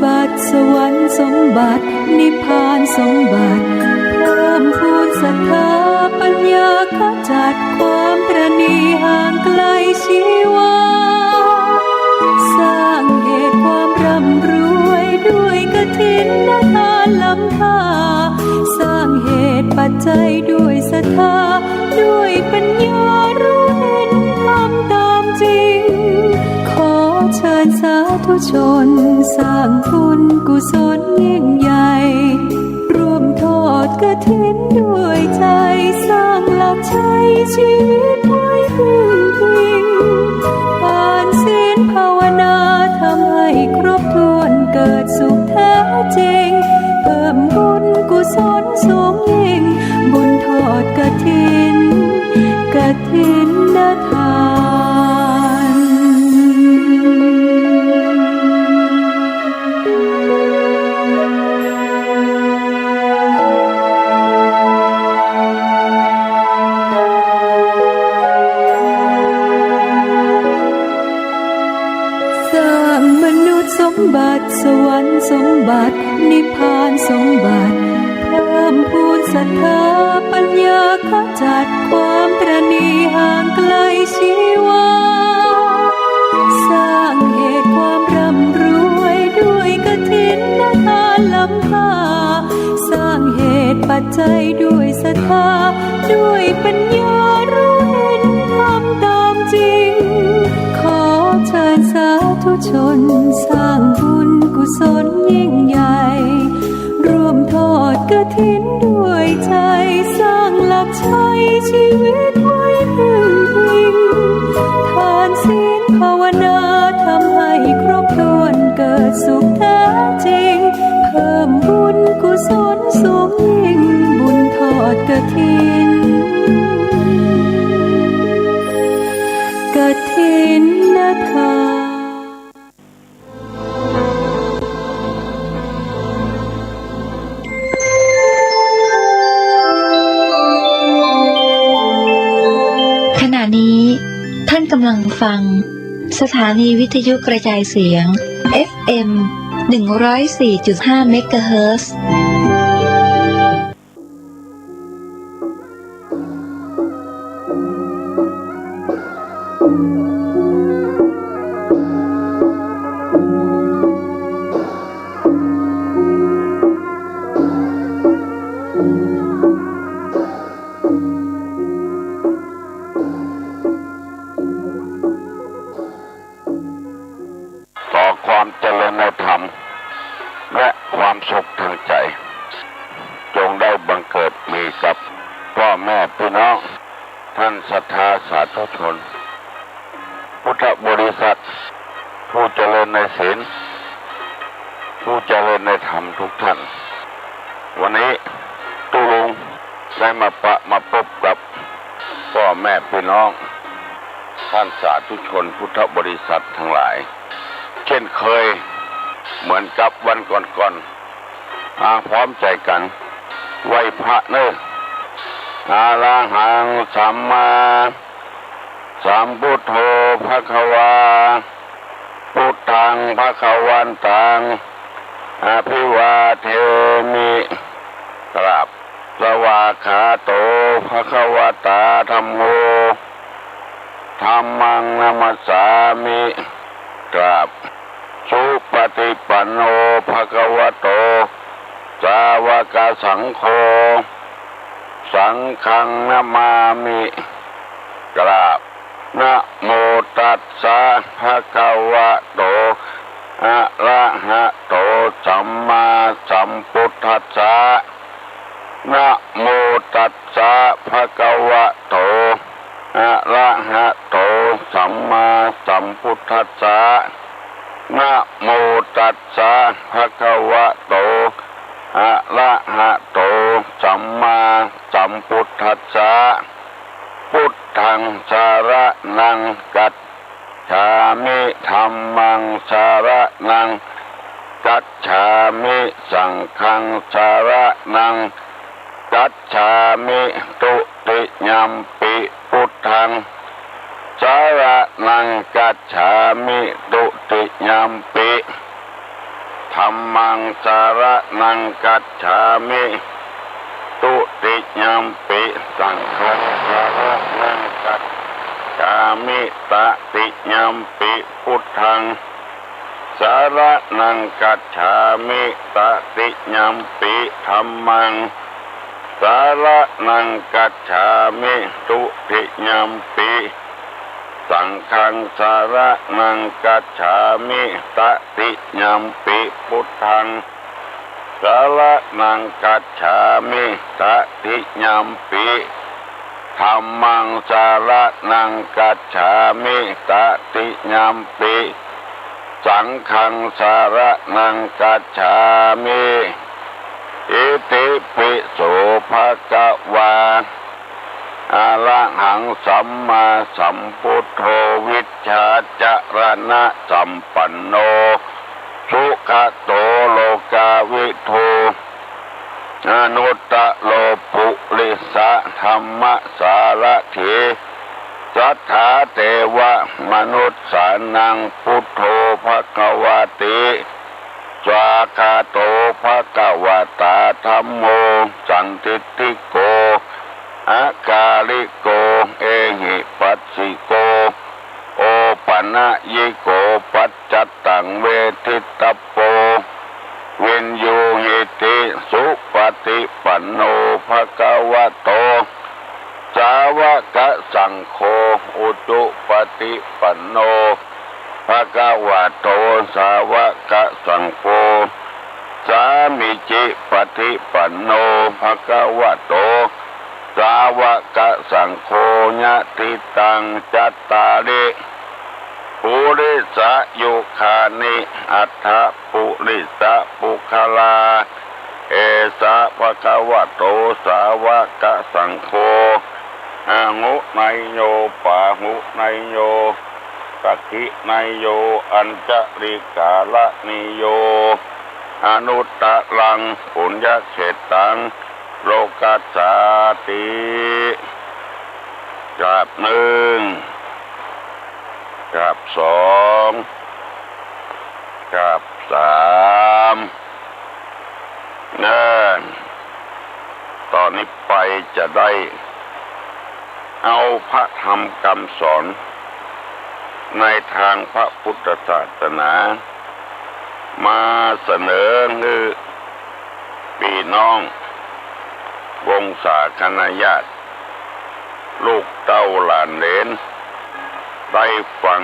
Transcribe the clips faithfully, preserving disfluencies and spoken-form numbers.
บัติ สวรรค์สมบัติ นิพพานสมบัติ เพิ่มพูนศรัทธาปัญญา ขจัดความตระหนี่ห่างไกลชีวา สร้างเหตุความร่ำรวยด้วยกฐินทานล้ำค่า สร้างเหตุปัจจัยด้วยศรัทธา ด้วยปัญญารู้เห็นธรรมตามจริง ขอเชิญสาธุชนสร้างบุญกุศลยิ่งใหญ่ ร่วมทอดกฐินด้วยใจ สร้างหลักชัยชีวิตไว้พึ่งพิง ทานศีลภาวนาทำให้ครบถ้วน เกิดสุขแท้จริง เพิ่มบุญกุศลสูงยิ่ง บุญทอดกฐิน กฐินทาน สร้างมนุษย์สมบัติ สวรรค์สมบัติ นิพพานสมบัติ เพิ่มพูนศรัทธาปัญญา ขจัดความตระหนี่ห่างไกลชีวา สร้างเหตุความร่ำรวยด้วยกฐินทานล้ำค่า สร้างเหตุปัจจัยด้วยศรัทธา ด้วยปัญญารู้เห็นธรรมตามจริง ขอเชิญสาธุชนสร้างบุญกุศลยิ่งใหญ่ ร่วมทอดกฐินด้วยใจ สร้างหลักชัยชีวิตไว้พึ่งพิง ทานศีลภาวนาทำให้ครบถ้วน เกิดสุขแท้จริง เพิ่มบุญกุศลสูงยิ่ง บุญทอดกฐิน กฐินทาน ขณะนี้ท่านกำลังฟังสถานีวิทยุกระจายเสียง เอฟเอ็ม หนึ่งร้อยสี่จุดห้า เมกะเฮิรตซ์ ขอความเจริญในธรรม และความสุขทางใจ จงได้บังเกิดมีกับพ่อแม่พี่น้อง ท่านศรัทธาสาธุชน พุทธบริษัท ผู้เจริญในศีล ผู้เจริญในธรรมทุกท่าน วันนี้ตุ๊ลุงได้มาปะมาปบกับพ่อแม่พี่น้อง ท่านสาธุชนพุทธบริษัททั้งหลาย เช่นเคย เหมือนกับวันก่อนๆ มาพร้อมใจกั๋นไหว้พระเน่อ อะระหังสัมมาสัมพุทโธภะคะวา พุทธังภะคะวันตัง อะภิวาเทมิ กราบ สวากขาโต ภะคะวะตา ธัมโม ธัมมัง นะมัสสามิ กราบ สุปฏิปันโน ภะคะวะโต สาวกสังโฆ สังฆัง นะมามิ กราบ นะโมตัสสะ ภะคะวะโต อะระหะโต สัมมาสัมพุทธัสสะ นะโมตัสสะ ภะคะวะโต อะระหะโต สัมมาสัมพุทธัสสะ นะโมตัสสะ ภะคะวะโต อะระหะโต สัมมาสัมพุทธัสสะ พุทธัง สะระณัง กัจ ฉามิ ธัมมัง สะระณัง กัจฉามิ สังฆัง สะระณัง กัจฉามิ ตุติยัมปิ พุทธัง สะระณัง กัจฉามิ ตุติยัมปิ ธ ธัมมัง สรณัง คัจฉามิ ทุติยัมปิ สังฆัง สรณัง คัจฉามิ ตติยัมปิ พุทธัง สรณัง คัจฉามิ ตติยัมปิ ธัมมัง สรณัง คัจฉามิ ทุติยัมปิ สังฆัง สรณัง คัจฉามิ ตติยัมปิ พุทธัง สรณัง คัจฉามิ ตติยัมปิ ธัมมัง สรณัง คัจฉามิ ตติยัมปิ สังฆัง สรณัง คัจฉามิ อิติปิโส ภะคะวา อะระหัง สัมมาสัมพุทโธ วิชชาจรณะสัมปันโน สุขะโต โลกาวิทู อนุตตโร ปุริสะธัมมสารถี สัทธา เทวะมนุสสานัง พุทโธ ภะคะวาติ สวาคาโต ภะคะวะตา ธัมโม สันทิฏฐิโก อะกาลิโก เอหิปัสสิโก โอปะนะยิโก ปัจจัตตัง เวทิตัปโป วินยูหิติ สุปะฏิปันโน ภะคะวะโต สาวะกะสังโฆ อุจุปะฏิปันโน ภะคะวะโต สาวะกะสังโฆ สามีจิปะฏิปันโน ภะคะวะโต สาวะกะสังโฆ ยะถิตัง จัตตาริ ปุริสะยุคานิ อัตถะปุริสะปุคคลา เอสะ ภะคะวะโต สาวะกะสังโฆ อาหุเนยโย ปาหุเนยโย สักขิเนยโย อัญชะลีกาละเนยโย อนุตตะรัง ปุญญะเขตตัง โลกัสสาติ กราบนึ่ง กราบสอง กราบสาม เน่อ ต่อนี้ไปจะได้เอาพระธรรมกำสอนในตางพระปุทธศาสนา มาเสนอหื้อปี้น้องวงศาคณะญาติ ลูกเต้าหลานเหลน ได้ฟัง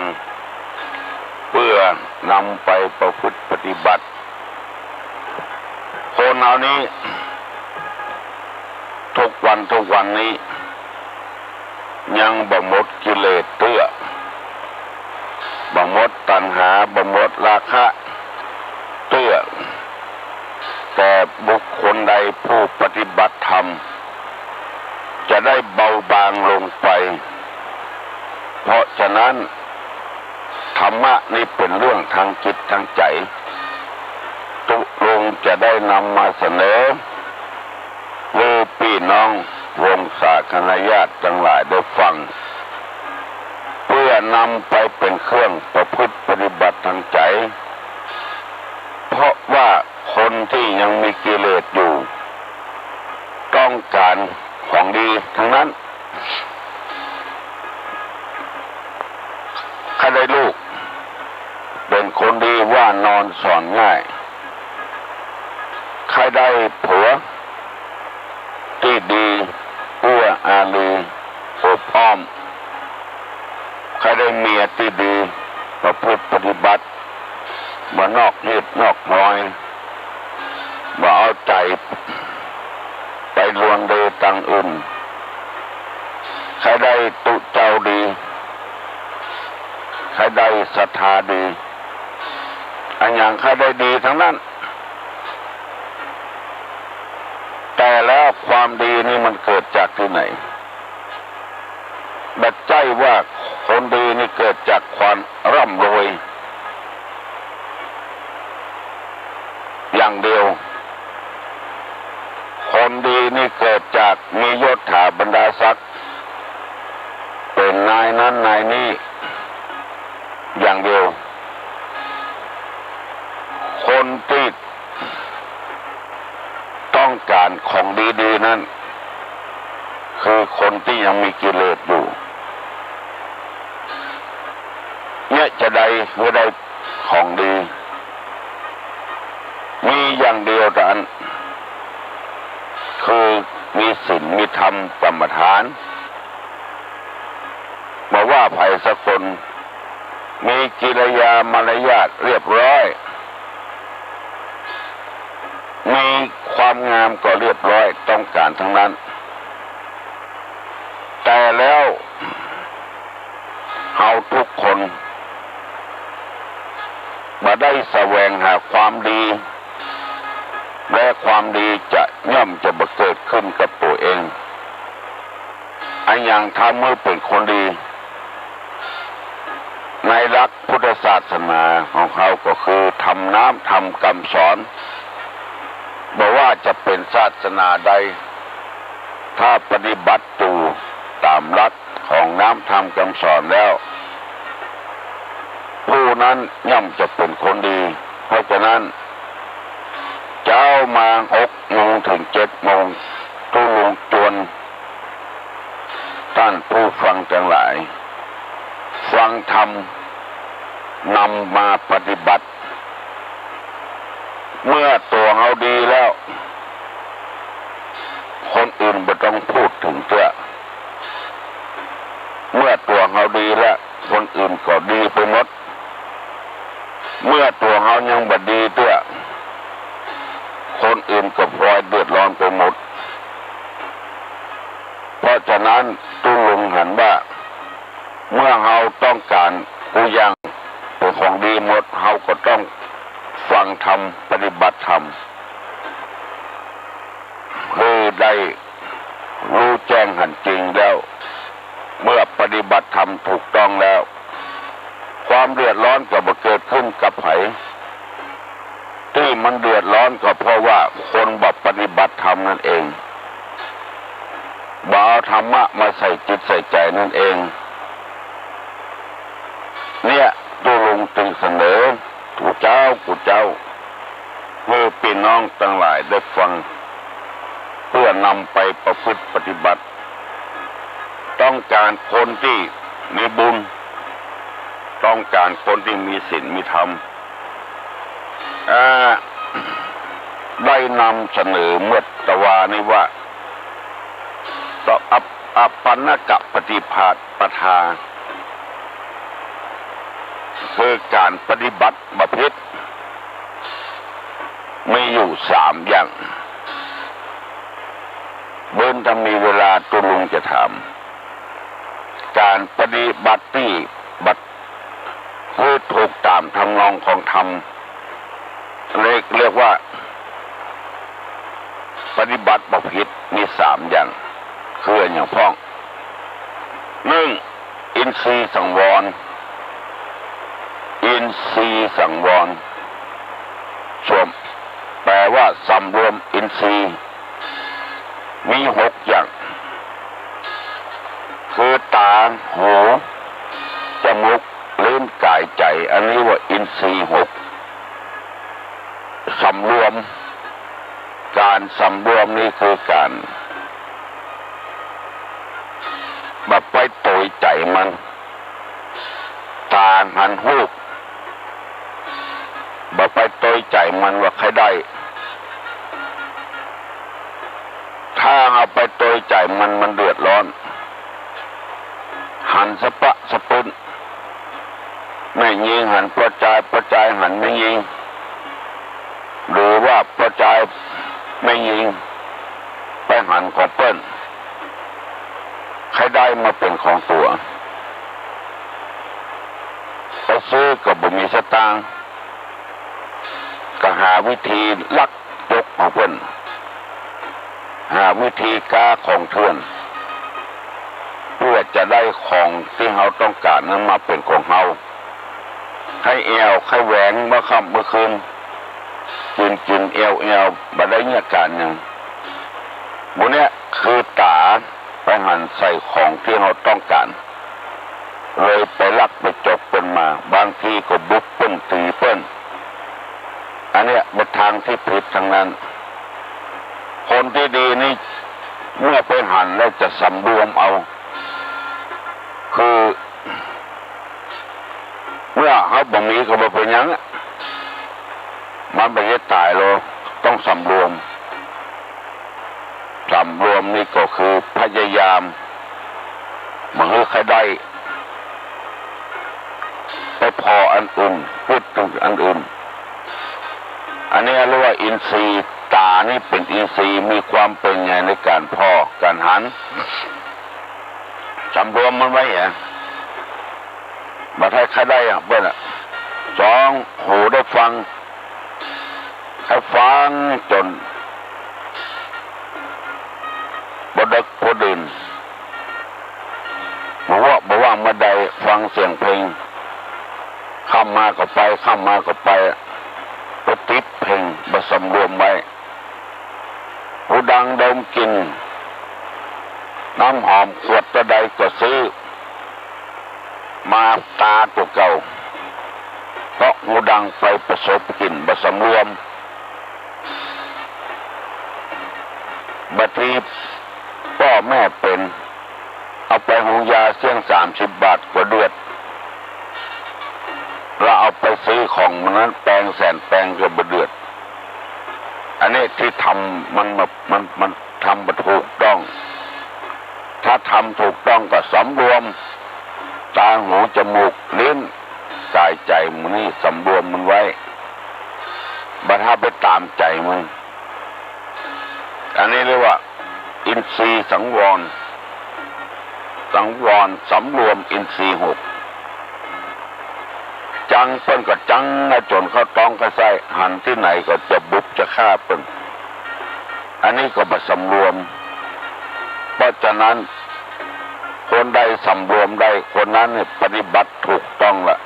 เปื้อนำไปประพฤติปฏิบัติ คนเฮานี้ ทุกวันทุกวันนี้ ยังบ่หมดกิเลสเตื้อ บ่หมดตัณหา บ่หมดราคะเตื้อ แต่บุคคลใดผู้ปฏิบัติธรรม จะได้เบาบางลงไป เพราะฉะนั้น ธรรมะนี้เป๋นเรื่องตางจิตตางใจ๋ ตุ๊ลุงจะได้นำมาเสนอหื้อปี้น้องวงศาคณะญาติตังหลายได้ฟัง เปื้อนำไปเป๋นเครื่องประพฤติปฏิบัติตางใจ๋ เพราะว่าคนตี้ยังมีกิเลสอยู่ ต้องก๋านของดีตังนั้น ใค่ได้ลูกเป๋นคนดี ว่านอนสอนง่าย ใค่ได้ผัวตี้ดี เอื้ออารี อบอ้อม ใค่ได้เมียตี้ดี ประพฤติปฏิบัติ บ่นอกฮีตนอกฮอย บ่เอาใจ๋ไปลวนเลตางอื่น ใค่ได้ตุ๊เจ้าดี ใค่ได้ศรัทธาดี อะหยังใค่ได้ดีตังนั้น แต่แล้วความดีนี้มันเกิดจากตี้ไหน บ่ใจ้ว่าคนดีนี้เกิดจากความร่ำรวยอย่างเดียว คนดีนี้เกิดจากมียศถาบรรดาศักดิ์ เป๋นนายนั้นนายนี้อย่างเดียว คน ตี้ต้องก๋านของดีๆ นั้น คือคนตี้ยังมีกิเลสอยู่ เยียะจาใดเมื่อได้ของดี มีอย่างเดียวเต้าอั้น คือมีศีล มีธรรมกรรมฐาน บ่ว่าใผสักคน มีกิริยามารยาทเรียบร้อย มีความงามก็เรียบร้อย ต้องก๋านตังนั้น แต่แล้วเฮาทุกคนบ่ได้แสวงหาความดี และความดีจะย่อมจะบ่เกิดขึ้นกับตั๋วเอง อะหยังทำหื้อเป๋นคนดี ในหลักพุทธศาสนาของเฮาก็คือธรรมน้ำธรรมกำสอน บ่ว่าจะเป๋นศาสนาใด ถ้าปฏิบัติอยู่ต๋ามหลักของน้ำธรรมกำสอนแล้ว ผู้นั้นย่อมจะเป๋นคนดี เพราะฉะนั้น เจ๊ามาหกโมงเถิงเจ็ดโมง ตุ๊ลุงจวน ต้านผู้ฟังตังหลาย ฟังธรรม นำมาปฏิบัติ เมื่อตั๋วเฮาดีแล้ว คนอื่นบ่ต้องพูดเถิงเตื้อ เมื่อตั๋วเฮาดีแล้ว คนอื่นก็ดีไปหมด เมื่อตั๋วเฮายังบ่ดีเตื้อ คนอื่นก็ปลอยเดือดร้อนไปหมด เพราะฉะนั้นตุ๊ลุงหันว่า เมื่อเฮาต้องก๋านกู้อย่างเป๋นของดีหมด เฮาก็ต้องฟังธรรม ปฏิบัติธรรม หื้อได้ฮู้แจ้งหันจริงแล้ว เมื่อปฏิบัติธรรมถูกต้องแล้ว ความเดือดร้อนก็บ่เกิดขึ้นกับใผ ตี้มันเดือดร้อนก็เพราะว่าคนบ่ปฏิบัติธรรมนั่นเอง บ่เอาธรรมะมาใส่จิตใส่ใจ๋นั่นเอง เนี่ย ตุ๊ลุงจึงเสนอกู้เจ๊ากู้เจ๊า หื้อปี้น้องตังหลายได้ฟัง เปื้อนำไปประพฤติปฏิบัติ ต้องก๋านคนตี้มีบุญ ต้องก๋านคนตี้มีศีลมีธรรม อ่า ได้นำเสนอเมื่อตะวานี้ว่า ต่ออัป อัปปนกปฏิปทา คือก๋านปฏิบัติบ่ผิด มีอยู่สามอย่าง เบิ่งถ้ามีเวลาตุ๊ลุงจะถาม ก๋านปฏิบัติตี้บ่ คือถูกต๋ามทำนองของธรรม เรียก เรียกว่าปฏิบัติบ่ผิด มีสามอย่าง คืออะหยังพ่อง นึ่ง อินทรีย์สังวร อินทรีย์สังวร สวม แปลว่าสำรวมอินทรีย์ มีหกอย่าง คือต๋า หู จมูก ลิ้น ก๋าย ใจ๋ อันนี้ว่าอินทรีย์หก สำรวม ก๋านสำรวมนี่คือก๋านบ่ไปโตยใจ๋มัน ต๋าหันฮูป บ่ไปโตยใจ๋มันว่าใค่ได้ ถ้าเอาไปโตยใจ๋มัน มันเดือดร้อน หันสะป๊ะสะปื๊น แม่ญิงหันป้อจาย ป้อจายหันแม่ญิง หรือว่าป้อจายแม่ญิงไปหันของเปิ้น ใค่ได้มาเป๋นของตั๋ว ไปซื้อก็บ่มีสตางค์ ก็หาวิธีลักยกของเปิ้น หาวิธีก๊าของเถื่อน เปื้อจะได้ของตี้เฮาต้องก๋านนั้นมาเป๋นของเฮา ใค่แอ่วใค่แหวงเมื่อค่ำเมื่อคืน กิ๋นกิ๋นแอ่วแอ่ว บ่ได้เยียะก๋านหยัง หมู่เนี้ยคือต๋าไปหันใส่ของตี้เฮาต้องก๋าน เลยไปลักไปจกเปิ้นมา บางทีก็บุกเปิ้น ตี๋เปิ้น อันเนี้ย ในทางตี้ผิดตังนั้น คนตี้ดีนี่เมื่อไปหันแล้วจะสำรวมเอา คือ เมื่อเฮาบ่มีก็บ่เป๋นหยัง มันบ่ใจ้ต๋ายลอ ต้องสำรวม สำรวมนี่ก็คือพยายามบ่หื้อใค่ได้ไปผ่ออันอื่น กึ๊ดเถิงอันอื่น อันนี้เรียกว่าอินทรีย์ ต๋านี่เป๋นอินทรีย์ มีความเป๋นใหญ่ในก๋านผ่อก๋านหัน สำรวมมันไว้อะ บ่ใจ้ใค่ได้อะเปิ้นอะ สอง หูได้ฟัง ใค่ฟังจ๋นบ่เดิ็กบ่ดื่น บ่ว่า บ่ว่าเมื่อใดฟังเสียงเพลง ค่ำมาก็ไป ค่ำมาก็ไป ไปติดเพลง บ่สำรวมไว้ หูดังดมกลิ่น น้ำหอมขวดเต้าใดก็ซื้อมาตาตั๋วเก่า เพราะหูดังไปประสบกลิ่น บ่สำรวม บางทีป้อแม่เป๋น เอาไปหุงยาเสี้ยงสามสิบบาทก็เดือด แล้วเอาไปซื้อของมันนั้นแปงแสนแปงก็บ่เดือด อันนี้ตี้ทำมัน มัน มันทำบ่ถูกต้อง ถ้าทำถูกต้องก็สำรวม ต๋า หู จมูก ลิ้น ก๋าย ใจ๋ หมู่นี้สำรวมมันไว้ บ่ใจ้ไปต๋ามใจ๋มัน อันนี้เรียกว่าอินทรีย์สังวร สังวร สำรวมอินทรีย์หก จังเปิ้นก็จังนะ จ๋นเข้าต๊องเข้าไส้ หันตี้ไหนก็จะบุบจะฆ่าเปิ้น อันนี้ก็บ่สำรวม เพราะฉะนั้น คนใดสำรวมได้ คนนั้นเนี่ยปฏิบัติถูกต้องละ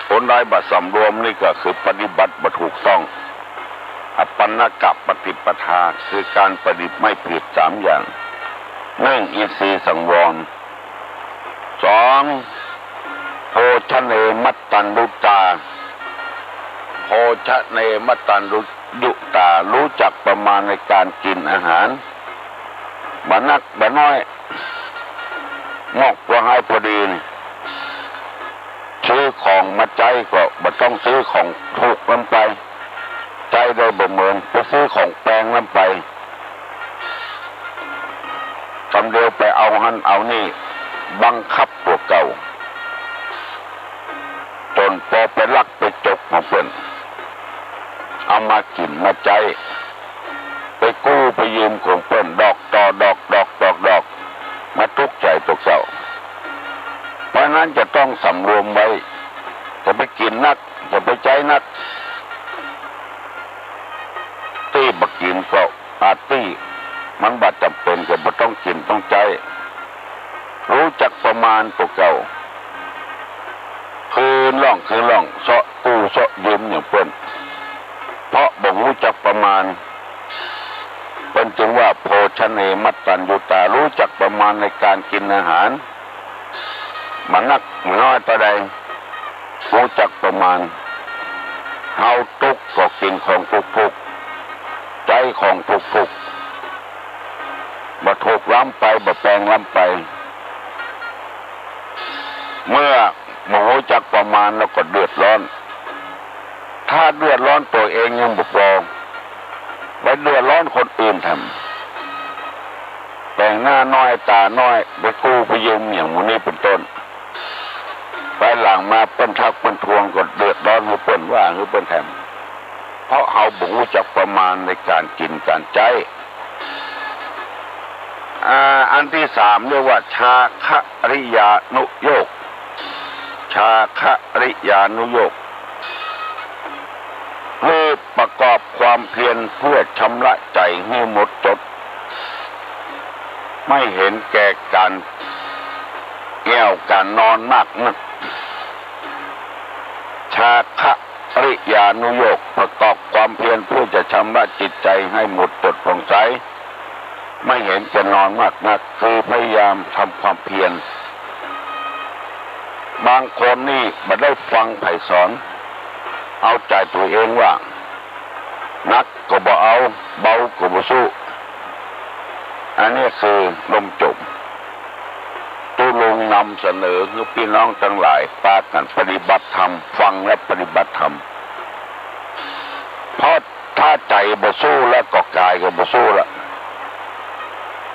คนใดบ่สำรวมนี่ก็คือปฏิบัติบ่ถูกต้อง อปัณณกปฏิปทา คือการปฏิบัติไม่ผิดสามอย่าง หนึ่ง อินทรีย์สังวร สอง โภชเนมัตตัญญูตา โภชเนมัตตัญญูตา รู้จักประมาณในการกินอาหาร บ่นักบ่น้อย มอกบ่หายพอดีนี่ ซื้อของมาใจ๊ก็บ่ต้องซื้อของถูกนำไป ใจ๊ได้บ่เหมือน ไปซื้อของแปงนำไป กำเดียวไปเอาหั้นเอานี่ บังคับตั๋วเก่า จ๋นปอไปลักไปจกของเปิ้น เอามากิ๋นมาใจ๊ ไปกู้ไปยืมของเปิ้น ดอกต่อดอก ดอกต่อดอก มาตุ๊กข์ใจ๋ตั๋วเก่า เพราะฉะนั้นจะต้องสำรวมไว้ จะไปกิ๋นนัก จะไปใจ๊นัก ตี้บ่กิ๋นก็ อาตี้ มันบ่จ๋ำเป๋นก็บ่ต้องกิ๋นต้องใจ๊ ฮู้จักประมาณตั๋วเก่า คืนล่องคืนล่อง เซาะกู้เซาะยืมอย่างเปิ้น เพราะบ่ฮู้จักประมาณ เปิ้นจึงว่า โภชเนมัตตัญญูตา ฮู้จักประมาณในการกิ๋นอาหาร บ่นักบ่น้อยเต้าใด ฮู้จักประมาณ เฮาตุ๊กข์ก็กิ๋นของตุ๊กข์ๆ ใจ๊ของตุ๊กข์ๆ บ่ถูกล้ำไป บ่แปงล้ำไป เมื่อบ่ฮู้จักประมาณแล้วก็เดือดร้อน ถ้าเดือดร้อนตั๋วเองยังบ่ปอ ไปเดือดร้อนคนอื่นแถม แป๋งหน้าน้อยต๋าน้อย ไปกู้ไปยืมอย่างหมู่นี้เป๋นต้น ภายหลังมาเปิ้นทักเปิ้นทวงก็เดือดร้อนหื้อเปิ้นว่าหื้อเปิ้นแถม เพราะเฮาบ่ฮู้จักประมาณในการกิ๋นการใจ๊ อ่า อันตี้สามเรียกว่า จาคะริยานุโยค จาคะริยานุโยค คือประกอบความเพียรเพื่อชำระใจ๋หื้อหมดจด ไม่เห็นแก่ก๋านแอ่วก๋านนอนมากนัก จาคะริยานุโยค ประกอบความเพียรเพื่อจะชำระจิตใจ๋ให้หมดจดผ่องใส ไม่เห็นแก่นอนมากนัก คือพยายามทำความเพียร บางคนนี่บ่ได้ฟังใผสอน เอาใจ๋ตั๋วเองว่า หนักก็บ่เอา เบาก็บ่สู้ อันนี้คือลมจม ตุ๊ลุงนำเสนอหื้อปี้น้องตังหลายปากั๋นปฏิบัติธรรม ฟังและปฏิบัติธรรม เพราะถ้าใจ๋บ่สู้แล้วก็ก๋ายก็บ่สู้ละ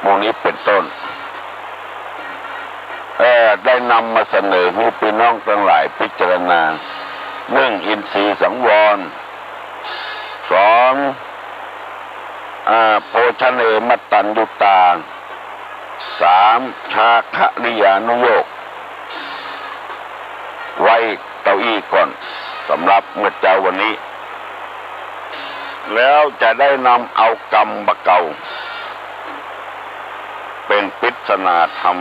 หมู่นี้เป๋นต้น เอ่อ ได้นำมาเสนอหื้อปี้น้องตังหลายพิจารณา นึ่ง อินทรีย์สังวร สอง อ่า โภชเน มัตตัญญูตา สาม ฌาคะริยานุโยค ไว้เต้าอี้ก่อน สำหรับเมื่อเจ๊าวันนี้ แล้วจะได้นำเอากำบ่าเก่า เป๋นปริศนาธรรม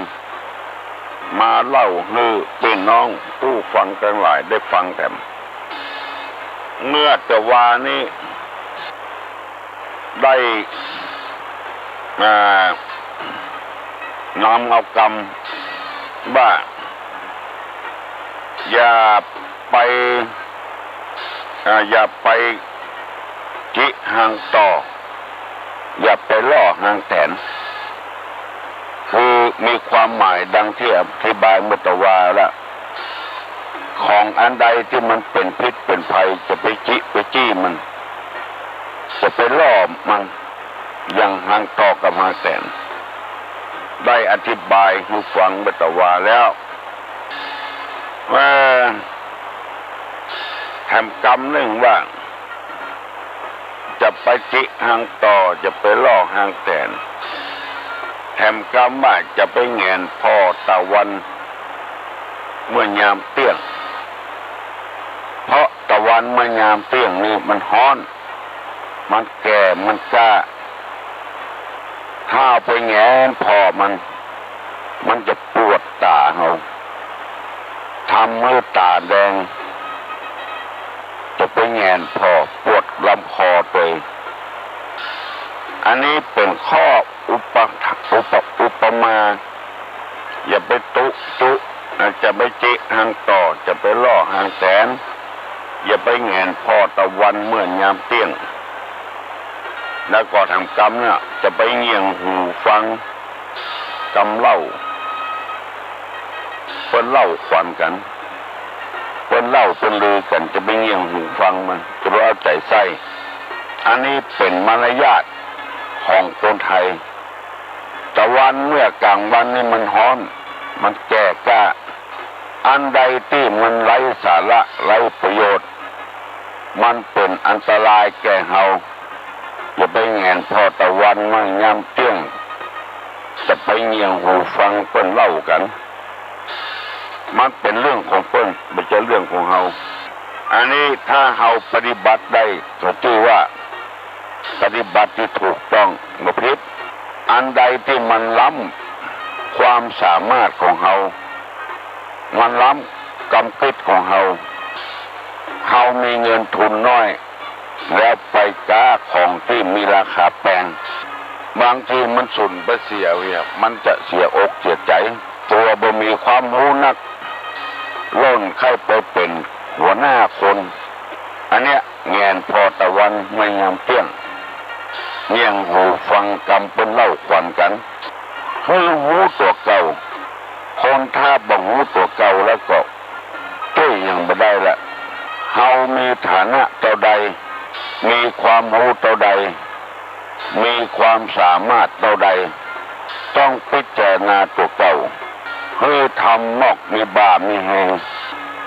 มาเล่าหื้อปี้น้องผู้ฟังตังหลายได้ฟังแถม เมื่อเจ๊าวานี้ ได้ อ่า นำเอากำว่า อย่าไป อ่า อย่าไปจิฮังต่อ อย่าไปล่อฮังแตน คือมีความหมายดังตี้อธิบายเมื่อเจ๊าวาแล้ว ของอันใดตี้มันเป๋นพิษเป๋นภัย จะไปจิไปจี้มัน จะไปล่อมัน อย่างฮังต่อกับฮังแตน ได้อธิบายหื้อฟังเมื่อเจ๊าวาแล้ว ว่า แถมกำนึ่งว่า จะไปจิฮังต่อ จะไปล่อฮังแตน แถมกำว่าจะไปแหงนผ่อตะวันเมื่อยามเตี้ยง เพราะตะวันเมื่อยามเตี้ยงนี่มันฮ้อน มันแก่ มันก้า ถ้าไปแหงนผ่อมัน มันจะปวดต๋าเฮา ทำหื้อต๋าแดง จะไปแหงนผ่อ ปวดลำคอตวย อันนี้เป๋นข้ออุปะ อุปะ อุปมา อย่าไปตุ๊จุ จะไปจิฮังต่อ จะไปล่อฮังแตน อย่าไปแหงนผ่อตะวันเมื่อยามเตี้ยง แล้วก็แถมกำเนี่ย จะไปเงี่ยงหูฟังกำเล่า เปิ้นเล่าขวัญกั๋น เปิ้นเล่าเปิ้นลือกั๋น จะไปเงี่ยงหูฟังมัน จะไปเอาใจ๋ใส่ อันนี้เป๋นมารยาทของคนไทย ตะวันเมื่อกลางวันนี่มันฮ้อน มันแก่กล้า อันใดตี้มันไร้สาระ ไร้ประโยชน์ มันเป๋นอันตรายแก่เฮา อย่าไปแหงนผ่อตะวันเมื่อยามเตี้ยง จะไปเงี่ยงหูฟังเปิ้นเล่ากั๋น มันเป๋นเรื่องของเปิ้น บ่ใจ้เรื่องของเฮา อันนี้ถ้าเฮาปฏิบัติได้ ก็จื้อว่า ปฏิบัติตี้ถูกต้อง บ่ผิด อันใดตี้มันล้ำความสามารถของเฮา มันล้ำกำกึ๊ดของเฮา เฮามีเงินทุนน้อย แล้วไปก๊าของตี้มีราคาแปง บางทีมันสูญไปเสียเนี่ย มันจะเสียอกเสียใจ๋ ตั๋วบ่มีความฮู้นัก ล่นใค่ไปเป๋นหัวหน้าคน อันเนี้ย แหงนผ่อตะวันเมื่อยามเตี้ยง เงี่ยงหูฟังกำเปิ้นเล่าขวัญกั๋น หื้อฮู้ตั๋วเก่า คนถ้าบ่ฮู้ตั๋วเก่าแล้วก็ จ้วยหยังบ่ได้ละ เฮามีฐานะเต้าใด มีความฮู้เต้าใด มีความสามารถเต้าใด ต้องพิจารณาตั๋วเก่า หื้อทำมอกมีบ่ามีแฮง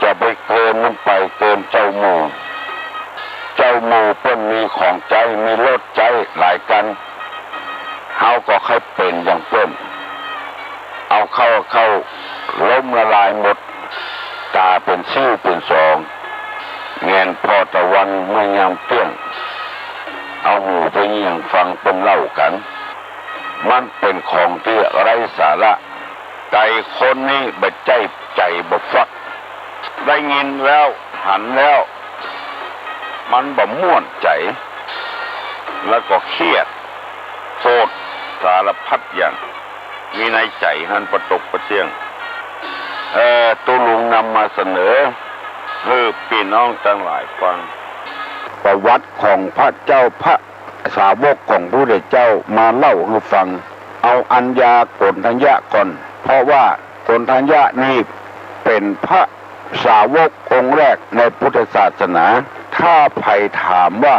จะไปเกินมันไปเกินเจ้าหมู่ เจ้าหมู่เปิ้นมีของใจ๊ มีรถใจ๊หลายกั๋น เฮาก็ใค่เป๋นอย่างเปิ้น เอาเข้า เข้าล้มละลายหมด ต๋าเป๋นซิ้วเป๋นสอง แหงนผ่อตะวันเมื่อยามเตี้ยง เอาหูไปเงี่ยงฟังเปิ้นเล่ากั๋น มันเป๋นของตี้ไร้สาระ ไก่คนนี้บ่ใจ้ใจ๋บ่ฟัก ได้ยินแล้ว หันแล้ว มันบ่ม่วนใจ๋ แล้วก็เครียด โกรธ สารพัดอย่าง มีในใจ๋หั้นปะตกปะเตี้ยง เอ่อ ตุ๊ลุงนำมาเสนอ หื้อปี้น้องตังหลายฟัง ประวัติของพระเจ้า พระสาวกของพระพุทธเจ้ามาเล่าหื้อฟัง เอาอัญญาโกณฑัญญะก่อน เพราะว่าโกณฑัญญะนี่เป๋นพระสาวกองค์แรกในพุทธศาสนา ถ้าใผถามว่า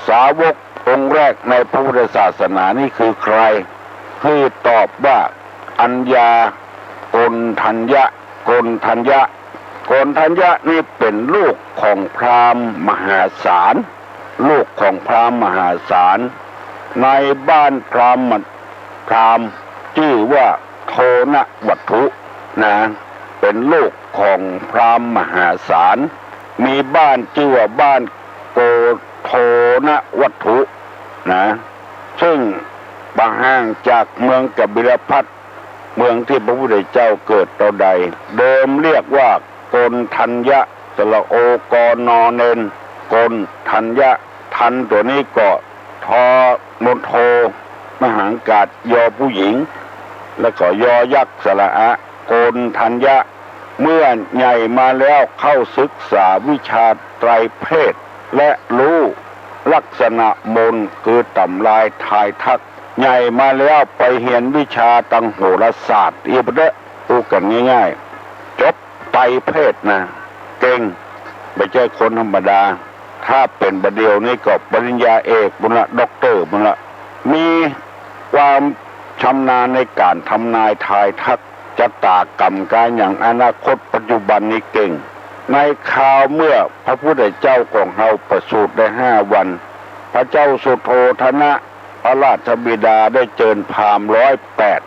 สาวกองค์แรกในพระพุทธศาสนานี่คือใคร หื้อตอบว่าอัญญาโกณฑัญญะ โกณฑัญญะ โกณฑัญญะนี่เป๋นลูกของพราหมณ์มหาศาล ลูกของพราหมณ์มหาศาล ในบ้านพราหมณ์ พราหมณ์จื้อว่าโทณวัตถุนะ เป๋นลูกของพราหมณ์มหาศาล มีบ้านจื้อว่าบ้านโกโทณวัตถุนะ ซึ่งบ่ห่างจากเมืองกบิลพัสสะ เมืองตี้พระพุทธเจ้าเกิดเต้าใด เดิมเรียกว่าโกณฑัญญะ สระโอ ก ณ เณร โกณฑัญญะ ทัญตัวนี้ก็ ท โน โท มหังกาด ยอผู้หญิง แล้วก็ยอยักษ์ สระอะ โกณฑัญญะ เมื่อใหญ่มาแล้วเข้าศึกษาวิชาไตรเพศ และฮู้ลักษณะมนต์ คือต๋ำรายทายทัก ใหญ่มาแล้วไปเฮียนวิชาตังโหราศาสตร์ อี้ปะเต๊อะ พูดกั๋นง่ายๆ จบไตรเพศนะ เก่ง บ่ใจ้คนธรรมดา ถ้าเป๋นบ่าเดี่ยวนี้ก็ปริญญาเอกปู้นละ ด็อกเตอร์ปู้นละ มีความชำนาญในก๋านทำนายทายทัก จะต๋ากรรมก๋านอย่างอนาคตปัจจุบันนี้เก่ง ในคราวเมื่อพระพุทธเจ้าของเฮาประสูติได้ห้าวัน พระเจ้าสุโธทนะ พระราชบิดาได้เจิญพราหมณ์ร้อยแปด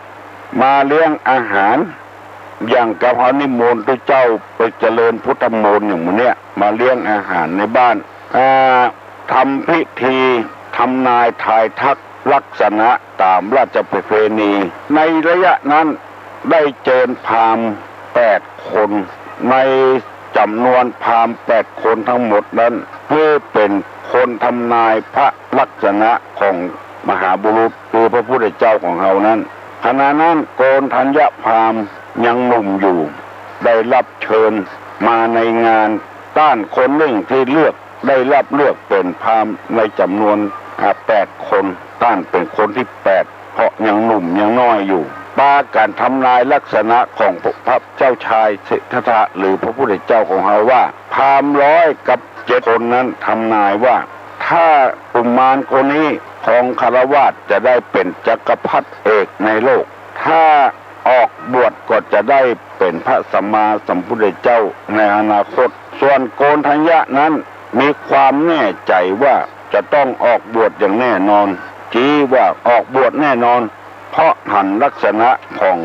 มาเลี้ยงอาหาร อย่างกับเฮานิมนต์ตุ๊เจ้าไปเจริญพุทธมนต์อย่างมื้อเนี้ย มาเลี้ยงอาหารในบ้าน อ่า ทำพิธีทำนายทายทักลักษณะต๋ามราชประเพณี ในระยะนั้นได้เจิญพราหมณ์แปดคน ในจ๋ำนวนพราหมณ์แปดคนทั้งหมดนั้น หื้อเป๋นคนทำนายพระลักษณะของมหาบุรุษ คือพระพุทธเจ้าของเฮานั้น ขณะนั้นโกณฑัญญะพราหมณ์ยังหนุ่มอยู่ ได้รับเชิญมาในงาน ต้านคนนึ่งตี้เลือก ได้รับเลือกเป๋นพราหมณ์ในจ๋ำนวน อ่า แปดคน ต้านเป๋นคนตี้แปด เพราะยังหนุ่มยังน้อยอยู่ ปากั๋นทำนายลักษณะของพระเจ้าชายสิทธัตถะ หรือพระพุทธเจ้าของเฮาว่า พราหมณ์ร้อยกับเจ็ดคนนั้นทำนายว่า ถ้ากุมารคนนี้ครองคฤหัสถ์จะได้เป๋นจักรพรรดิเอกในโลก ถ้าออกบวชก็จะได้เป๋นพระสัมมาสัมพุทธเจ้าในอนาคต ส่วนโกณฑัญญะนั้นมีความแน่ใจ๋ว่าจะต้องออกบวชอย่างแน่นอน จี๊ว่าออกบวชแน่นอน เพราะหันลักษณะของ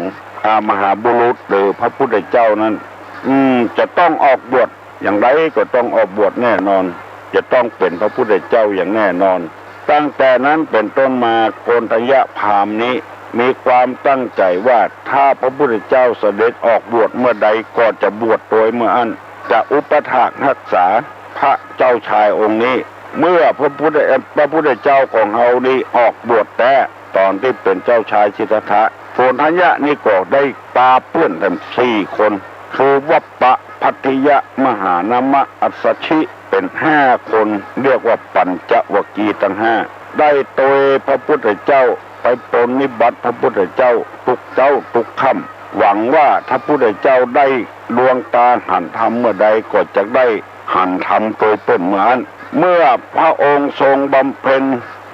อ่า มหาบุรุษหรือพระพุทธเจ้านั้น อืม จะต้องออกบวช อย่างใดก็ต้องออกบวชแน่นอน จะต้องเป๋นพระพุทธเจ้าอย่างแน่นอน ตั้งแต่นั้นเป๋นต้นมาโกณฑัญญะพราหมณ์นี้มีความตั้งใจ๋ว่าถ้าพระพุทธเจ้าเสด็จออกบวชเมื่อใดก็จะบวชโตยเมื่ออั้น จะอุปัฏฐากฮักษาพระเจ้าชายองค์นี้ เมื่อพระพุทธ พระพุทธเจ้าของเฮานี้ออกบวชแต๊ ต๋อนตี้เป๋นเจ้าชายสิทธัตถะ โกณฑัญญะนี้ก็ได้ปาเปื้อนแถมสี่คน คือวัปปะ ภัททิยะ มหานามะ อัสสชิ เป๋นห้าคน เรียกว่าปัญจวัคคีย์ตังห้า ได้โตยพระพุทธเจ้า ไปปรนนิบัติพระพุทธเจ้าทุกเจ๊าทุกค่ำ หวังว่าถ้าพุทธเจ้าได้ดวงต๋าหันธรรมเมื่อใดก็จะได้หันธรรมโตยเปิ้นเมื่ออั้น เมื่อพระองค์ทรงบำเพ็ญ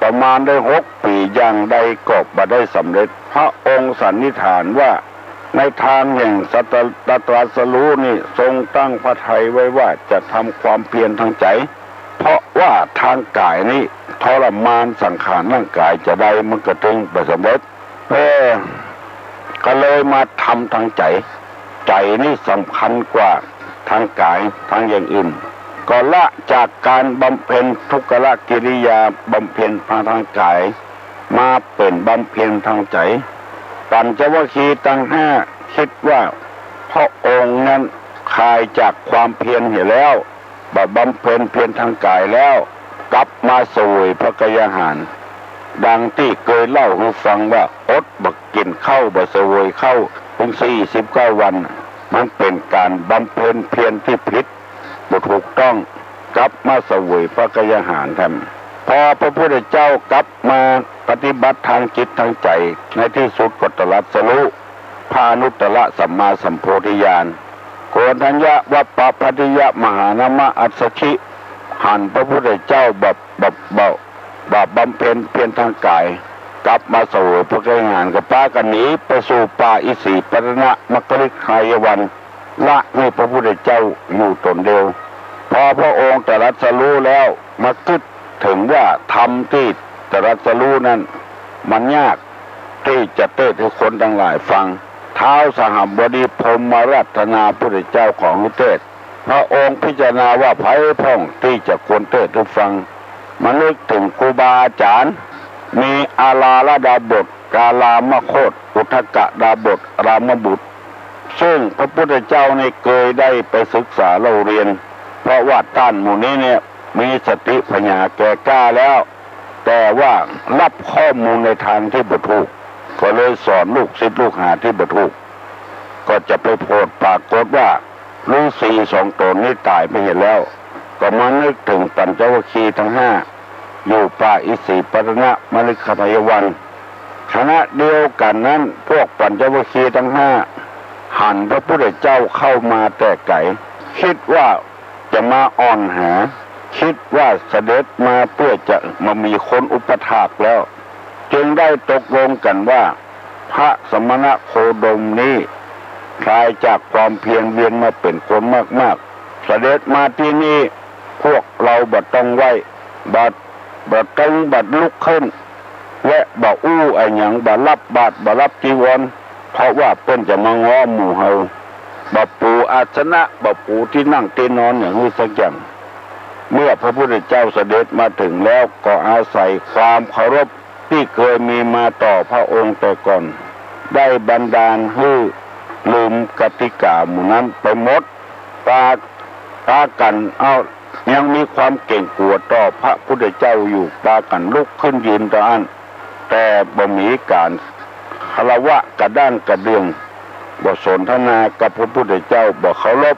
ประมาณได้หกปี๋อย่างใดก็บ่ได้สำเร็จ พระองค์สันนิษฐานว่าในทางแห่งสัตตรัสรู้นี้ทรงตั้งพระทัยไว้ว่าจะทำความเพียรทางใจ๋ เพราะว่าทางก๋ายนี้ทรมานสังขารร่างก๋ายจะใดมันก็ตึงบ่สำเร็จ เออ ก็เลยมาทำทางใจ๋ ใจ๋นี่สำคัญกว่าทางก๋าย ทางอย่างอื่น ก็ละจากก๋านบำเพ็ญทุกขกิริยา บำเพ็ญทางก๋าย มาเป๋นบำเพ็ญทางใจ๋ ปัญจวัคคีย์ตังห้าคิดว่าพระองค์นั้นคลายจากความเพียรเหียแล้ว บ่บำเพ็ญเพียรทางก๋ายแล้ว กลับมาเสวยพระกยาหาร ดังตี้เกยเล่าหื้อฟังว่าอดบ่กิ๋นข้าวบ่เสวยข้าวเถิงสี่สิบเก้าวัน มันเป๋นก๋านบำเพ็ญเพียรตี้ผิด บ่ถูกต้อง กลับมาเสวยพระกยาหารแทน พอพระพุทธเจ้ากลับมาปฏิบัติตางจิตตางใจ๋ ในตี้สุดก็ตรัสรู้พระอนุตตรสัมมาสัมโพธิญาณ โกณฑัญญะวัปปะพัททิยะมหานามะอัสสชิ หันพระพุทธเจ้าแบบ แบบ แบบ แบบบำเพ็ญเพียรตางก๋าย กลับมาเสวยพระกยาหาร ก็ปากั๋นหนีไปสู่ป่าอิสิปตนมัคคฤทธายวัน ละหื้อพระพุทธเจ้าอยู่ต๋นเดียว พอพระองค์ตรัสรู้แล้ว มากึ๊ดเถิงว่าธรรมตี้ตรัสรู้นั้น มันยากตี้จะเตศน์หื้อคนตังหลายฟัง ท้าวสหัมบดีพรหมราชนาพุทธเจ้าของหื้อเตศน์ พระองค์พิจารณาว่าใผพ่องตี้จะควรเตศน์หื้อฟัง มานึกเถิงครูบาอาจ๋ารย์ มีอาราลดาบส กาลามโคต อุทกดาบส รามบุตร ซึ่งพระพุทธเจ้านี่เกยได้ไปศึกษาเล่าเรียน เพราะว่าต้านหมู่นี้เนี่ยมีสติปัญญาแก่กล้าแล้ว แต่ว่าฮับข้อมูลในตางตี้บ่ถูก ก็เลยสอนลูกศิษย์ลูกหาตี้บ่ถูก ก็จะไปโผดปรากฏว่าฤๅษีสองต๋นนี้ต๋ายไปเหียแล้ว ก็มานึกเถิงปัญจวัคคีย์ตังห้า อยู่ป่าอิสิปตนมัคคฤทธายวัน ขณะเดียวกั๋นนั้น พวกปัญจวัคคีย์ตังห้า หันพระพุทธเจ้าเข้ามาแต่ไก๋ กึ๊ดว่าจะมาอ่อนหา กึ๊ดว่าเสด็จมาเปื้อจะมามีคนอุปถากแล้ว จึงได้ตกลงกั๋นว่า พระสมณโคดมนี้ คลายจากความเพียรเวียนมาเป๋นคนมากๆ เสด็จมาตี้นี่ พวกเฮาบ่ต้องไหว้ บ่ บ่ตึง บ่ลุกขึ้น และบ่อู้อะหยัง บ่ฮับบาตร บ่ฮับจีวร เพราะว่าเปิ้นจะมาง้อหมู่เฮา บ่ปูอาสนะ บ่ปูตี้นั่งตี้นอนหยังหื้อสักอย่าง เมื่อพระพุทธเจ้าเสด็จมาเถิงแล้ว ก็อาศัยความเคารพตี้เกยมีมาต่อพระองค์แต่ก่อน ได้บันดาลหื้อลืมกติกาหมู่นั้นไปหมด ปา ปากั๋น เอ้า ยังมีความเก๋งกั๋วต่อพระพุทธเจ้าอยู่ ปากั๋นลุกขึ้นยืนเต้าอั้น แต่บ่มีก๋านคารวะกระด้างกระเดื่อง บ่สนทนากับพระพุทธเจ้า บ่เคารพ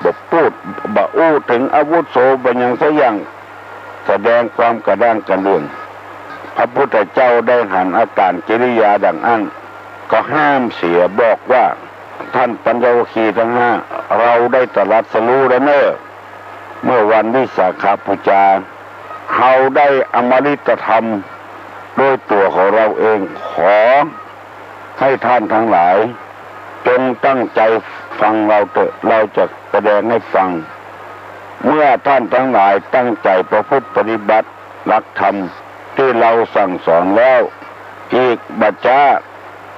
บ่ปูด บ่อู้เถิงอาวุโส บ่หยังสักอย่าง แสดงความกระด้างกระเดื่อง พระพุทธเจ้าได้หันอาก๋านกิริยาดังอั้น ก็ห้ามเสีย บอกว่า ท่านปัญจวัคคีย์ตังห้า เฮาได้ตรัสรู้แล้วเน่อ เมื่อวันวิสาขบูชา เฮาได้อมฤตธรรมด้วยตั๋วของเฮาเอง ขอให้ท่านตังหลาย จงตั้งใจ๋ฟังเฮาเต๊อะ เฮาจะแสดงหื้อฟัง เมื่อท่านตังหลายตั้งใจ๋ประพฤติปฏิบัติหลักธรรมตี้เฮาสั่งสอนแล้ว อีกบ่จ๊า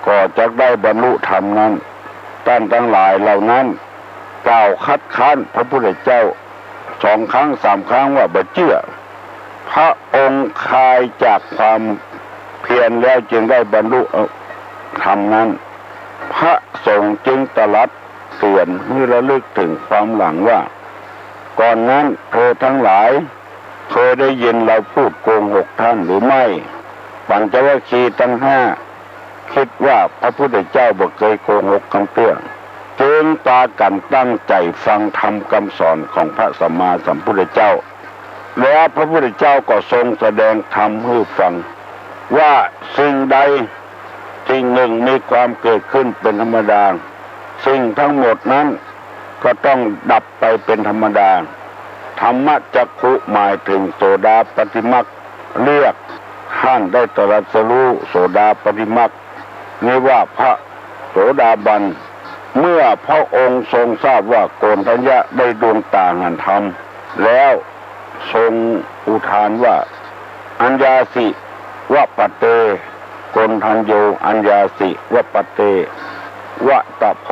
ก็จักได้บรรลุธรรมนั้น ต้านตังหลายเหล่านั้นกล่าวคัดค้านพระพุทธเจ้าสองครั้งสามครั้งว่าบ่เจื้อ พระองค์คลายจากความเพียรแล้วจึงได้บรรลุธรรมนั้น พระสงฆ์จึงตรัสเตื๋อนหื้อระลึกเถิงความหลังว่า ก่อนนั้นเธอตังหลาย เคยได้ยินเฮาพูดโกหกท่านหรือไม่ ปัญจวัคคีย์ตังห้า กึ๊ดว่าพระพุทธเจ้าบ่เกยโกหกกำเตื้อ จึงปากั๋นตั้งใจ๋ฟังธรรมกำสอนของพระสัมมาสัมพุทธเจ้า แล้วพระพุทธเจ้าก็ทรงแสดงธรรมหื้อฟัง ว่าสิ่งใดสิ่งหนึ่งมีความเกิดขึ้นเป๋นธรรมดา สิ่งทั้งหมดนั้นก็ต้องดับไปเป๋นธรรมดา ธรรมจักขุหมายเถิงโสดาปัตติมรรค เรียกท่านได้ตรัสรู้โสดาปัตติมรรค นี้ว่าพระโสดาบัน เมื่อพระองค์ทรงทราบว่าโกณฑัญญะได้ดวงต๋าหันธรรมแล้ว ทรงอุทานว่า อัญญาสิวัปปะเต โกณฑัญโญ อัญญาสิวัปปะเต วัตตะโพ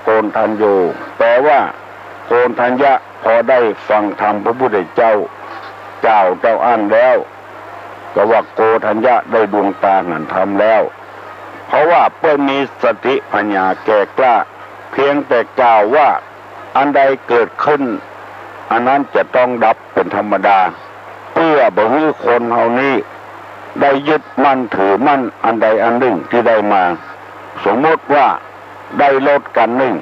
โกณฑัญโญ แปลว่า โกณฑัญญะพอได้ฟังธรรมพระพุทธเจ้ากล่าวเต้าอั้นแล้ว ก็ว่าโกณฑัญญะได้ดวงต๋าหันธรรมแล้ว เพราะว่าเปิ้นมีสติปัญญาแก่กล้า เพียงแต่กล่าวว่าอันใดเกิดขึ้น อันนั้นจะต้องดับเป๋นธรรมดา เปื้อบ่หื้อคนเฮานี้ได้ยึดมั่นถือมั่นอันใดอันนึ่งตี้ได้มา สมมติว่าได้รถกั๋นนึ่ง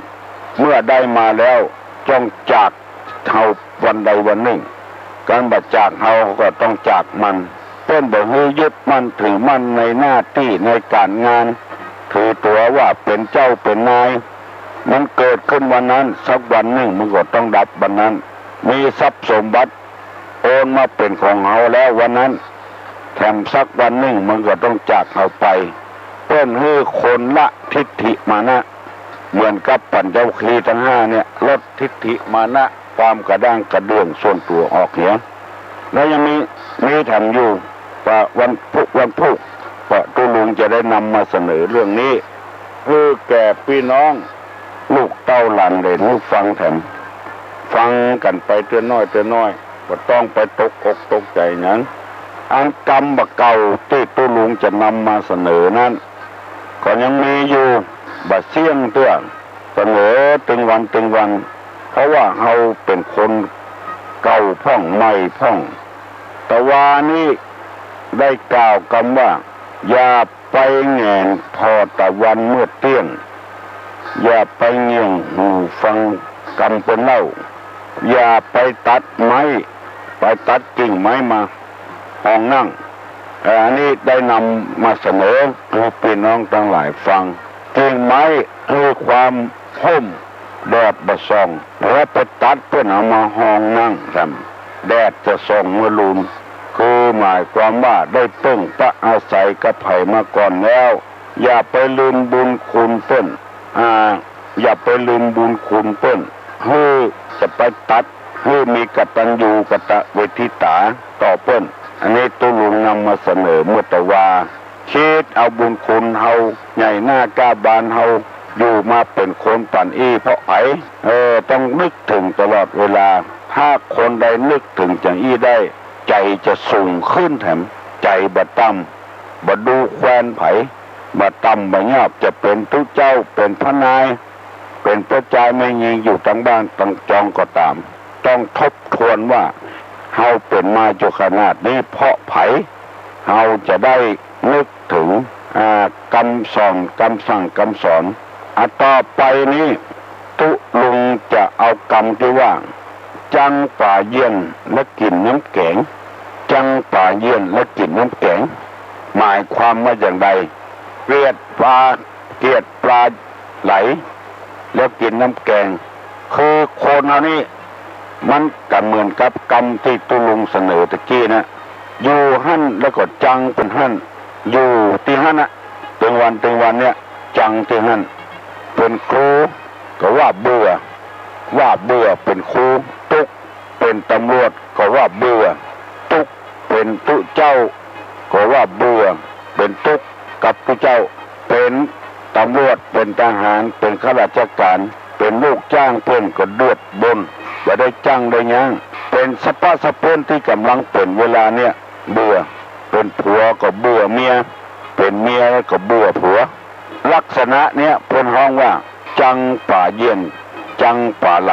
เมื่อได้มาแล้วจ้องจาก เฮาวันใดวันนึ่ง กันบ่จากเฮาก็ต้องจากมัน เปิ้นบ่หื้อยึดมั่นถือมั่นในหน้าตี้ในก๋านงาน ถือตั๋วว่าเป๋นเจ้าเป๋นนาย มันเกิดขึ้นวันนั้น สักวันนึ่งมันก็ต้องดับวันนั้น มีทรัพย์สมบัติโอนมาเป๋นของเฮาแล้ววันนั้น แถมสักวันนึ่งมันก็ต้องจากเฮาไป เปิ้นหื้อคนละทิฏฐิมานะ เหมือนกับปั๋ญจวัคคีย์ตังห้าเนี่ย ลดทิฏฐิมานะ ความกระด้างกระเดื่องส่วนตั๋วออกเหีย แล้วยังมี มีแถมอยู่ ว่าวันพุธ วันพุธ ว่าตุ๊ลุงจะได้นำมาเสนอเรื่องนี้ หื้อแก่ปี้น้อง ลูกเต้าหลานเหลนหื้อฟังแถม ฟังกั๋นไปเตื้อน้อยเตื้อน้อย บ่ต้องไปตกอกตกใจ๋หยัง อันกำบ่าเก่าตี้ตุ๊ลุงจะนำมาเสนอนั้น ก็ยังมีอยู่ บ่าเสี้ยงเตื้อ เสนอตึงวันตึงวัน เพราะว่าเฮาเป๋นคนเก่าพ่องใหม่พ่อง ตะวานี้ได้กล่าวกำว่า อย่าไปแหงนผ่อตะวันเมื่อเตี้ยง อย่าไปเงี่ยงหูฟังกำเปิ้นเล่า อย่าไปตัดไม้ ไปตัดกิ่งไม้มาฮองนั่ง เอ่อ อันนี้ได้นำมาเสนอหื้อปี้น้องตังหลายฟัง กิ่งไม้หื้อความฮ่ม แดดบ่ส่อง แล้วไปตัดเปิ้นเอามาฮองนั่งแถม แดดจะส่องเมื่อลูน คือหมายความว่าได้เปิ้งปะอาศัยกับใผมาก่อนแล้ว อย่าไปลืมบุญคุณเปิ้น อ่า อย่าไปลืมบุญคุณเปิ้น หื้อจะไปตัด หื้อมีกตัญญูกตเวทิตาต่อเปิ้น อันนี้ตุ๊ลุงนำมาเสนอเมื่อตะวา คิดเอาบุญคุณเฮา ใหญ่หน้ากล้าบานเฮา อยู่มาเป๋นคนปั๋นอี้เพราะใผ เออ ต้องนึกถึงตลอดเวลา ถ้าคนใดนึกถึงจาอี้ได้ ใจ๋จะสูงขึ้นแถม ใจ๋บ่ต่ำ บ่ดูแควนใผ บ่ต่ำบ่ยอด จะเป๋นตุ๊เจ้า เป๋นพระนาย เป๋นป้อจายแม่ญิงอยู่ตังบ้านตังจองก็ต๋าม ต้องทบทวนว่า เฮาเป๋นมาอยู่ขนาดนี้เพราะใผ เฮาจะได้นึกถึง อ่า กำสอน กำสั่งกำสอน อ่ะ ต่อไปนี้ ตุ๊ลุงจะเอากำตี้ว่า จังป๋าเยียนและกิ๋นน้ำแก๋ง จังป๋าเยียนและกิ๋นน้ำแก๋ง หมายความว่าอย่างใด เกลียดปลา เกลียดปลาไหล แล้วกิ๋นน้ำแก๋ง คือคนเฮานี้ มันก็เหมือนกับกำตี้ตุ๊ลุงเสนอตะกี้นะ อยู่หั้นแล้วก็จังเปิ้นหั้น อยู่ตี้หั้นนะ ตึงวันตึงวันเนี่ย จังตี้หั้น เป๋นครูก็ว่าเบื่อ ว่าเบื่อเป๋นครู ตุ๊ก เป๋นตำรวจก็ว่าเบื่อ ตุ๊ก เป๋นตุ๊เจ้า ก็ว่าเบื่อ เป๋นตุ๊กกับตุ๊เจ้า เป๋นตำรวจ เป๋นทหาร เป๋นข้าราชก๋าน เป๋นลูกจ้างเปิ้นก็เดือดบ่น บ่ได้จ้างได้หยัง เป๋นสะปะสะเปื้อนตี้ก่ำลังเป๋นเวลาเนี่ย เบื่อ เป๋นผัวก็เบื่อเมีย เป๋นเมียก็เบื่อผัว ลักษณะเนี่ยเปิ้นฮ้องว่า จังป๋าเยียน จังป๋าไหล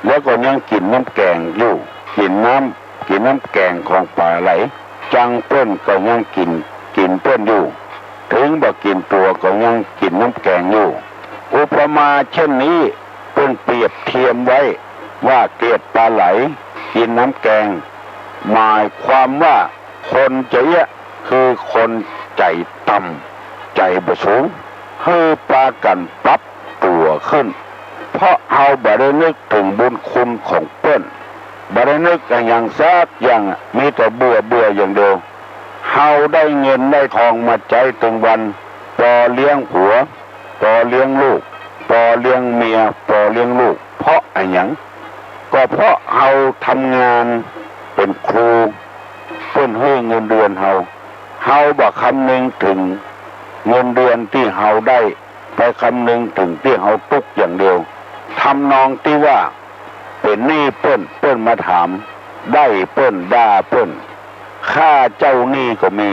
แล้วก็ยังกิ๋นน้ำแก๋งอยู่ กิ๋นน้ำ กิ๋นน้ำแก๋งของป๋าไหล จังเปิ้นก็ยังกิ๋น กิ๋นเปิ้นอยู่ ถึงบ่กิ๋นตั๋วก็ยังกิ๋นน้ำแก๋งอยู่ อุปมาเช่นนี้ เปิ้นเปรียบเทียมไว้ว่าเกลียดปลาไหล กิ๋นน้ำแก๋ง หมายความว่า คนจาอี้คือคนใจ๋ต่ำ ใจ๋บ่สูง หื้อปากั๋นปรับตั๋วขึ้น เพราะเฮาบ่ได้นึกถึงบุญคุณของเปิ้น บ่ได้นึกอะหยังสักอย่าง มีแต่เบื่อเบื่ออย่างเดียว เฮาได้เงินได้ทองมาใจ๊ตึงวัน ปอเลี้ยงผัว ปอเลี้ยงลูก ปอเลี้ยงเมีย ปอเลี้ยงลูก เพราะอะหยัง ก็เพราะเฮาทำงานเป๋นครู เปิ้นหื้อเงินเดือนเฮา เฮาบ่คำนึงถึงเงินเดือนตี้เฮาได้ ไปคำนึงถึงตี้เฮาตุ๊กอย่างเดียว ทำนองตี้ว่า เป๋นหนี้เปิ้น เปิ้นมาถาม ได้เปิ้น ด่าเปิ้น ฆ่าเจ้าหนี้ก็มี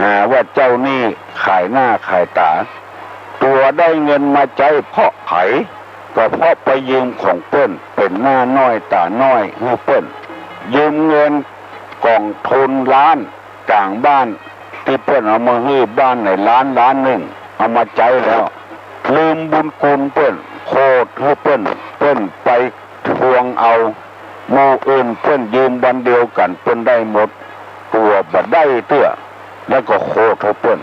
หาว่าเจ้าหนี้ขายหน้าขายต๋า ตั๋วได้เงินมาใจ๊เพราะใผ ก็เพราะไปยืมของเปิ้น เป๋นหน้าน้อยต๋าน้อยหื้อเปิ้น ยืมเงินก๋องทุนล้านก๋างบ้าน ตี้เปิ้นเอามาหื้อบ้านในล้าน ล้านนึ่ง เอามาใจ๊แล้ว ลืมบุญคุณเปิ้น โขดหื้อเปิ้น เปิ้นไปทวงเอา หมู่อื่นเปิ้นยืมวันเดียวกั๋นเปิ้นได้หมด ตั๋วบ่ได้เตื้อ แล้วก็โขดหื้อเปิ้น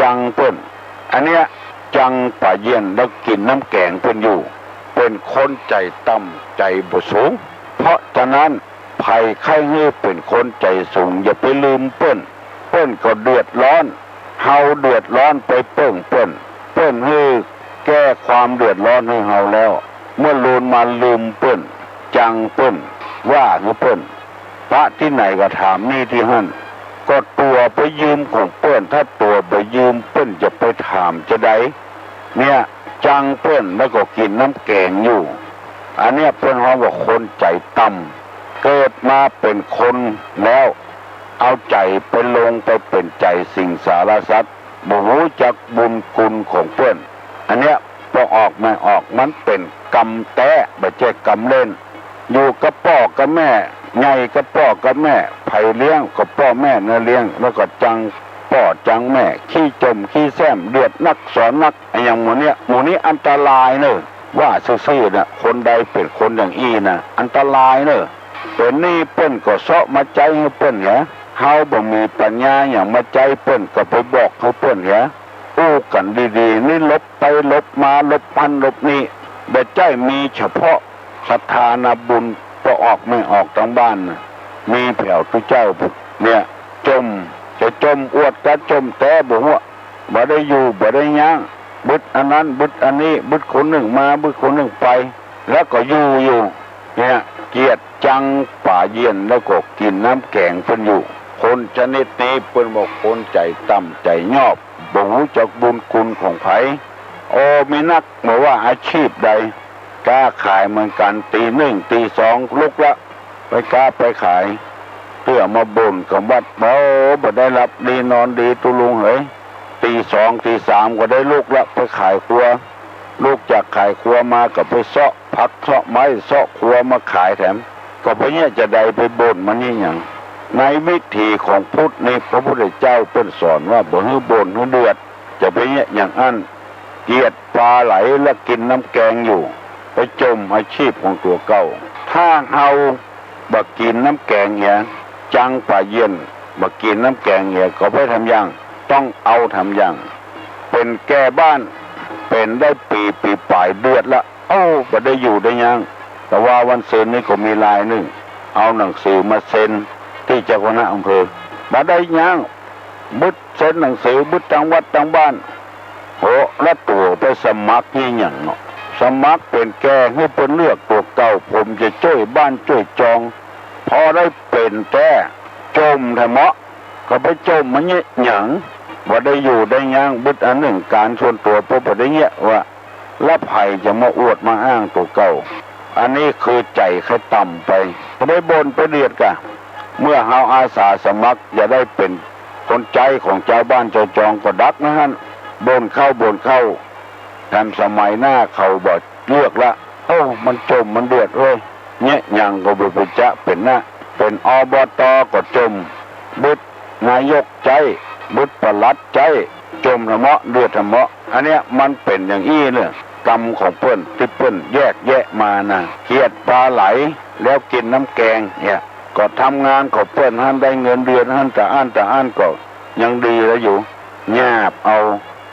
จังเปิ้น อันเนี้ยจังป๋าเยี่ยนแล้วกิ๋นน้ำแก๋งเปิ้นอยู่ เป๋นคนใจ๋ต่ำใจ๋บ่สูง เพราะฉะนั้น ใผใค่หื้อเป๋นคนใจ๋สูง อย่าไปลืมเปิ้น เปิ้นก็เดือดร้อน เฮาเดือดร้อนไปเปิ้งเปิ้น เปิ้นหื้อแก้ความเดือดร้อนหื้อเฮาแล้ว เมื่อลูนมาลืมเปิ้น จังเปิ้น ว่าหื้อเปิ้น ปะตี้ไหนก็ถามนี่ตี้หั้น ก็ตั๋วไปยืมของเปิ้น ถ้าตั๋วบ่ยืมเปิ้นจะไปถามจาใด เนี่ย จังเปิ้นแล้วก็กิ๋นน้ำแก๋งอยู่ อันเนี้ยเปิ้นฮ้องว่าคนใจ๋ต่ำ เกิดมาเป๋นคนแล้ว เอาใจ๋ไปลงไปเป๋นใจ๋สิงสารสัตว์ บ่ฮู้จักบุญคุณของเปิ้น อันเนี้ยป้อออกแม่ออก มันเป๋นกรรมแต๊ บ่ใจ้กรรมเล่น อยู่กับป้อกับแม่ ใหญ่กับป้อกับแม่ ใผเลี้ยงก็ป้อแม่นั่นเลี้ยง แล้วก็จังป้อจังแม่ ขี้จ่มขี้แซ้ม เดือดนักสอนัก อะหยังหมู่เนี้ย หมู่นี้อันตรายเน่อ ว่าซื่อๆ น่ะ คนใดเป๋นคนอย่างอี้น่ะ อันตรายเน่อ เป๋นหนี้เปิ้นก็เซาะมาใจ๊หื้อเปิ้นเหีย เฮาบ่มีปัญญาหยังมาใจ๊เปิ้น ก็ไปบอกหื้อเปิ้นเหีย อู้กั๋นดีๆ นี่หลบไปหลบมา หลบหั้นหลบนี่ บ่ใจ้มีเฉพาะศรัทธานาบุญ ป้อออกแม่ออกตังบ้านน่ะ มีแผวตุ๊เจ้า เนี่ย จ่ม จะจ่มอวดกาจ่มแต๊บ่ฮู้ บ่ได้อยู่บ่ได้ย้าง บึดอันนั้นบึดอันนี้ บึดคนนึ่งมา บึดคนนึ่งไป แล้วก็อยู่อยู่ เนี่ย เกียรติจังป๋าเยี่ยน แล้วก็กิ๋นน้ำแก๋งเปิ้นอยู่ คนชนิดนี้เปิ้นว่าคนใจ๋ต่ำใจ๋ยอบ บ่ฮู้จักบุญคุณของใผ โอ้ มีนัก บ่ว่าอาชีพใด ก๊าขายเหมือนกั๋น ตี๋นึ่งตี๋สองลุกละ ไปก๊าไปขาย เตื้อมาบ่นกับวัด โอ้ บ่ได้หลับดีนอนดีตุ๊ลุงเหย ตี๋สองตี๋สามก็ได้ลุกละ ไปขายครัว ลุกจากขายครัวมาก็ไปเซาะผักเซาะไม้เซาะครัวมาขายแถม ก็ไปเยียะจาใด ไปบ่นมันเยียะหยัง ในวิถีของพุทธนี่ พระพุทธเจ้าเปิ้นสอนว่าบ่หื้อบ่นหื้อเดือด จะไปเยียะอย่างอั้น เกียรติปลาไหลและกิ๋นน้ำแก๋งอยู่ ไปจ่มอาชีพของตั๋วเก่า ถ้าเฮาบ่กิ๋นน้ำแก๋งเหีย จังป๋าเยี่ยน บ่กิ๋นน้ำแก๋งเหีย ก็ไปทำอย่าง ต้องเอาทำอย่าง เป๋นแก่บ้าน เป๋นได้ปี๋ ปี๋ป๋ายเดือดละ โอ้ บ่ได้อยู่ได้ย้าง แต่ว่าวันซืนนี้ก็มีรายนึ่ง เอาหนังสือมาเซ็นตี้เจ้าคณะอำเภอ บ่ได้ย้าง บึดเซ็นหนังสือ บึดตังวัดตังบ้าน โห แล้วตั๋วไปสมัครเยียะหยังเนาะ สมัครเป๋นแก่หื้อเปิ้นเลือกตั๋วเก่า ผมจะจ้วยบ้านจ้วยจอง พอได้เป๋นแต๊ จ่มแถมเมาะ ก็ไปจ่มมันเยียะหยัง บ่ได้อยู่ได้ย้าง บึดอันนึ่งก๋านส่วนตั๋ว ป้อบ่ได้เยียะว่า แล้วใผจะมาอวดมาอ้างตั๋วเก่า อันนี้คือใจ๋ใค่ต่ำไป บ่ได้บ่นไปเดือดกา เมื่อเฮาอาสาสมัครจะได้เป๋นคนใจ๊ของจาวบ้านจาวจองก็ดักนะหั้น บ่นเข้าบ่นเข้า แถมสมัยหน้าเขาบ่เลือกละ โอ้ มันจ่มมันเดือดเว้ย เยียะหยังก็บ่ไปจะเป๋นนะ เป๋น อบต. ก็จ่ม บึดนายกใจ๊ บึดปลัดใจ๊ จ่มแถมเมาะ เดือดแถมเมาะ อันเนี้ยมันเป๋นอย่างอี้เน่อ กรรมของเปิ้นตี้เปิ้นแยกแยะมานะ เกียรติปลาไหล แล้วกิ๋นน้ำแก๋งเนี่ย ก็ทำงานของเปิ้นหั้น ได้เงินเดือนหั้น ตะอั้นตะอั้นก็ยังดีแล้วอยู่ หยาบเอา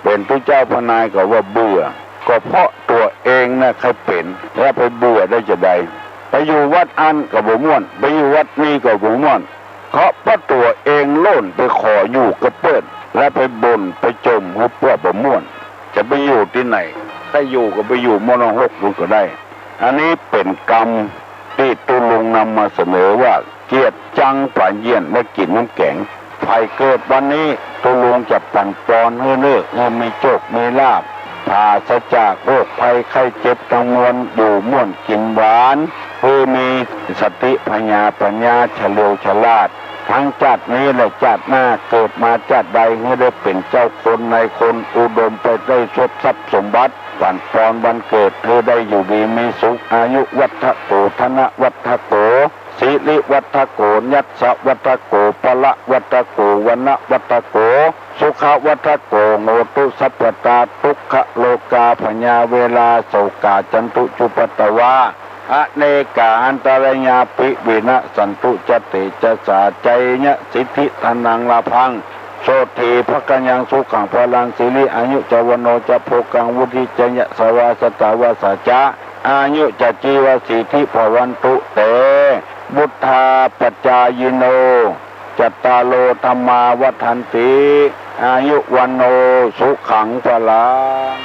เป๋นตุ๊เจ้าพระนายก็ว่าเบื่อ ก็เพราะตั๋วเองน่ะใค่เป๋น แล้วไปเบื่อได้จาใด ไปอยู่วัดอั้นก็บ่ม่วน ไปอยู่วัดนี้ก็บ่ม่วน ก็เพราะตั๋วเองโล่นไปขออยู่กับเปิ้น แล้วไปบ่นไปจ่มหื้อเปิ้นบ่ม่วน จะไปอยู่ตี้ไหน ใค่อยู่ก็ไปอยู่มรณรกปู๊นก็ได้ อันนี้เป๋นกรรมตี้ตุ๊ลุงนำมาเสนอว่า เกียรติจังป๋าเยี่ยนและกิ๋นน้ำแก๋ง ใผเกิดวันนี้ ตุ๊ลุงจะปั๋นปอนหื้อเน่อ หื้อมีโชคมีลาภ ปราศจากโรคภัยไข้เจ็บตังมวล อยู่ม่วนกิ๋นหวาน หื้อมีสติผญาปั๋ญญาเฉลียวฉลาด ทั้งจาตินี้และจาติหน้า เกิดมาจาติใดหื้อได้เป๋นเจ้าคนนายคน อุดมไปด้วยทรัพย์สมบัติ ปั๋นปอนวันเกิดหื้อได้อยู่ดีมีสุข อายุวัฑฒโก ธนวัฑฒโก สิริวัฑฒโก ยัสสะวัฑฒโก พละวัฑฒโก วรรณะวัฑฒโก สุขะวัฑฒโก โหตุสัพพตา ทุกขโรคา พยาเวรา โศกา จันตุ จุปปะตะวา Anekā antarayapi vinassantu ca tejasā. Jayasiddhi dhanaṃ lābhaṃ sotthi bhāgyaṃ sukhaṃ balaṃ siri āyu ca vaṇṇo ca bhogaṃ vuḍḍhī ca yasavā satavassā ca āyū ca jīvasiddhī bhavantu te. Vuḍḍhāpacāyino cattāro dhammā vaḍḍhanti āyu vaṇṇo sukhaṃ balaṃ.